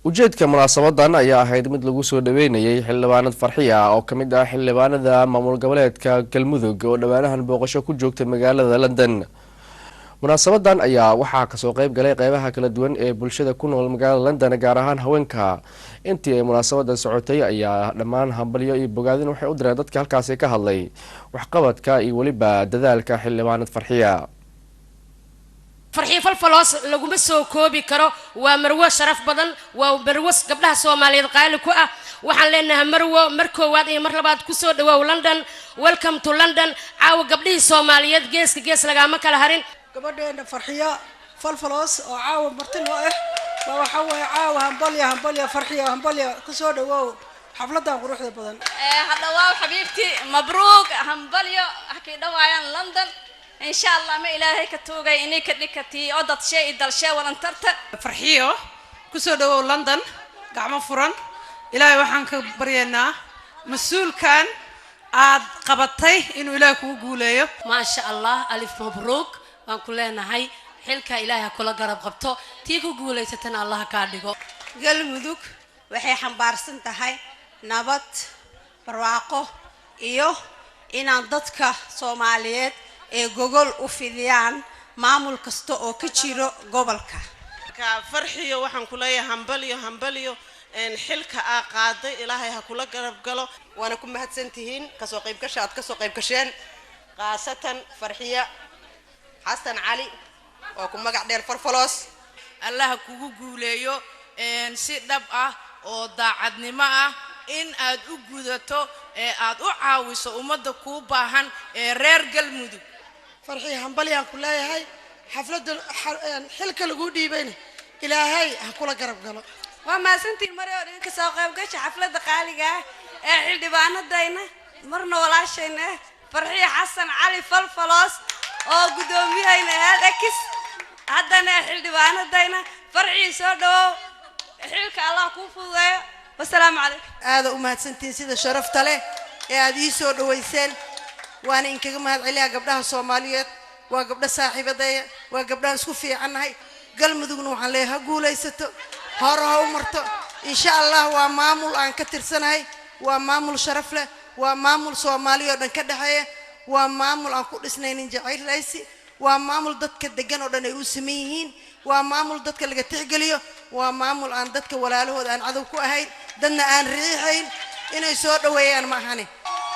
Ujeedka munaasabadan ayaa ahayd mid lagu soo dhaweynayay xildhibaanad Farxiya oo kamid ah xildhibaanada maamul goboleedka Galmudug oo dhowaanahan booqasho ku joogtay magaalada London. Munaasabadan ayaa waxaa kasoo qeyb galay qeybaha kala duwan ee bulshada ku nool magaalada London, gaar ahaan haweenka. Intii ay munaasabadan socotay ayaa dhammaan hambalyo iyo bogaadin waxay u direen dadka halkaasi ka hadlay waxqabadka iyo weliba dadaalka xildhibaanad Farxiya. Farxiyo Falfaloos laguma soo koobi karo. Waa marwo sharaf badan, waa marwo gabdhaha Soomaaliyeed qaali ku ah. Waxaan leenahay, marwo, mar koowaad iyo mar labaad kusoo dhawaaw London. Welcome to London. Caawa gabdhihii Soomaaliyeed geeska gees lagaama kala harin. Gabadheena Farxiya Falfalos oo caawa marti noo ah baa waxaa weeye caawa hambalya, hambalya Farxiya, hambalya, kusoo dhawoow xafladan quruxda badan. Hadhawaaw xabiibti, mabruuk, hambalyo, hakay dhawaayaan London. Insha Allah ma Ilaahay ka tuugay inay ka dhikatii oo dadshe i dalshe walantarta. Farxiyo, kusoo dhawow London gacmo furan. Ilaahay waxaan ka baryaynaa mas-uulkan aad qabatay inuu Ilaahay kugu guuleeyo. Maasha Allah, alif mabruuk waan ku leenahay. Xilka Ilaahay ha kula garab qabto, tii ku guulaysatana Allah kaa dhigo. Galmudug waxay xambaarsan tahay nabad, barwaaqo iyo inaan dadka Soomaaliyeed ee gogol u fidiyaan maamul kasta oo ka jiro gobolka. Farxiyo, waxaan ku leeyahay hambalyo, hambalyo. Xilka aa qaaday Ilaahay ha kula garab galo. Waana ku mahadsan tihiin kasoo qaybgasha aad kasoo qayb gasheen, khaasatan Farxiya Xasan Cali oo ku magac dheer Farfalos. Allaha kugu guuleeyo si dhab ah oo daacadnimo ah in aad u gudato ee aad u caawiso ummadda kuu baahan ee reer Galmudug. Farxiya, hambalyaan ku leeyahay. Xafladda xilka lagu dhiibayna Ilaahay ha kula garab galo. Waa mahadsantiin mari oo idinka soo qayb gasha xafladda qaaliga ah ee xildhibaanadayna, marna walaashayna ah, Farxiya Xasan Cali Falfalos, oo guddoomiyahayna ahaad ex, haddana xildhibaanadayna. Farxii, soo dhawow, xilka Allah kuu fududeeyo. Wasalaamu calaykum. Aada u mahadsantihiin sida sharafta leh ee aada ii soo dhaweyseen, waana inkaga mahad celiyaa. Gabdhaha Soomaaliyeed waa gabdho saaxiibadaya, waa gabdhahan isku fiicannahay. Galmudugna waxaan leeyahay ha guulaysato, hore ha u marto insha Allah. Waa maamul aan ka tirsanahay, waa maamul sharaf leh, waa maamul Soomaaliya oo dhan ka dhexeeya, waa maamul aan ku dhisnaynin jeclaysi, waa maamul dadka degan oo dhan ay u siman yihiin, waa maamul dadka laga tixgeliyo, waa maamul aan dadka walaalahooda aan cadow ku ahayn, dadna aan riixayn inay soo dhoweeyaan ma ahani.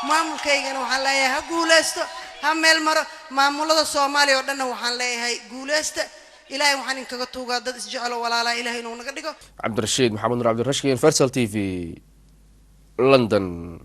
Maamulkaygana waxaan leeyahay ha guulaysto, ha meel maro. Maamulada Soomaaliya oo dhanna waxaan leeyahay guulaysta. Ilaahay waxaan inkaga tuugaa dad isjecelo walaalaha Ilahay inuu naga dhigo. Cabdirashiid Maxamed Nur Cabdirashkiin, Universal TV, London.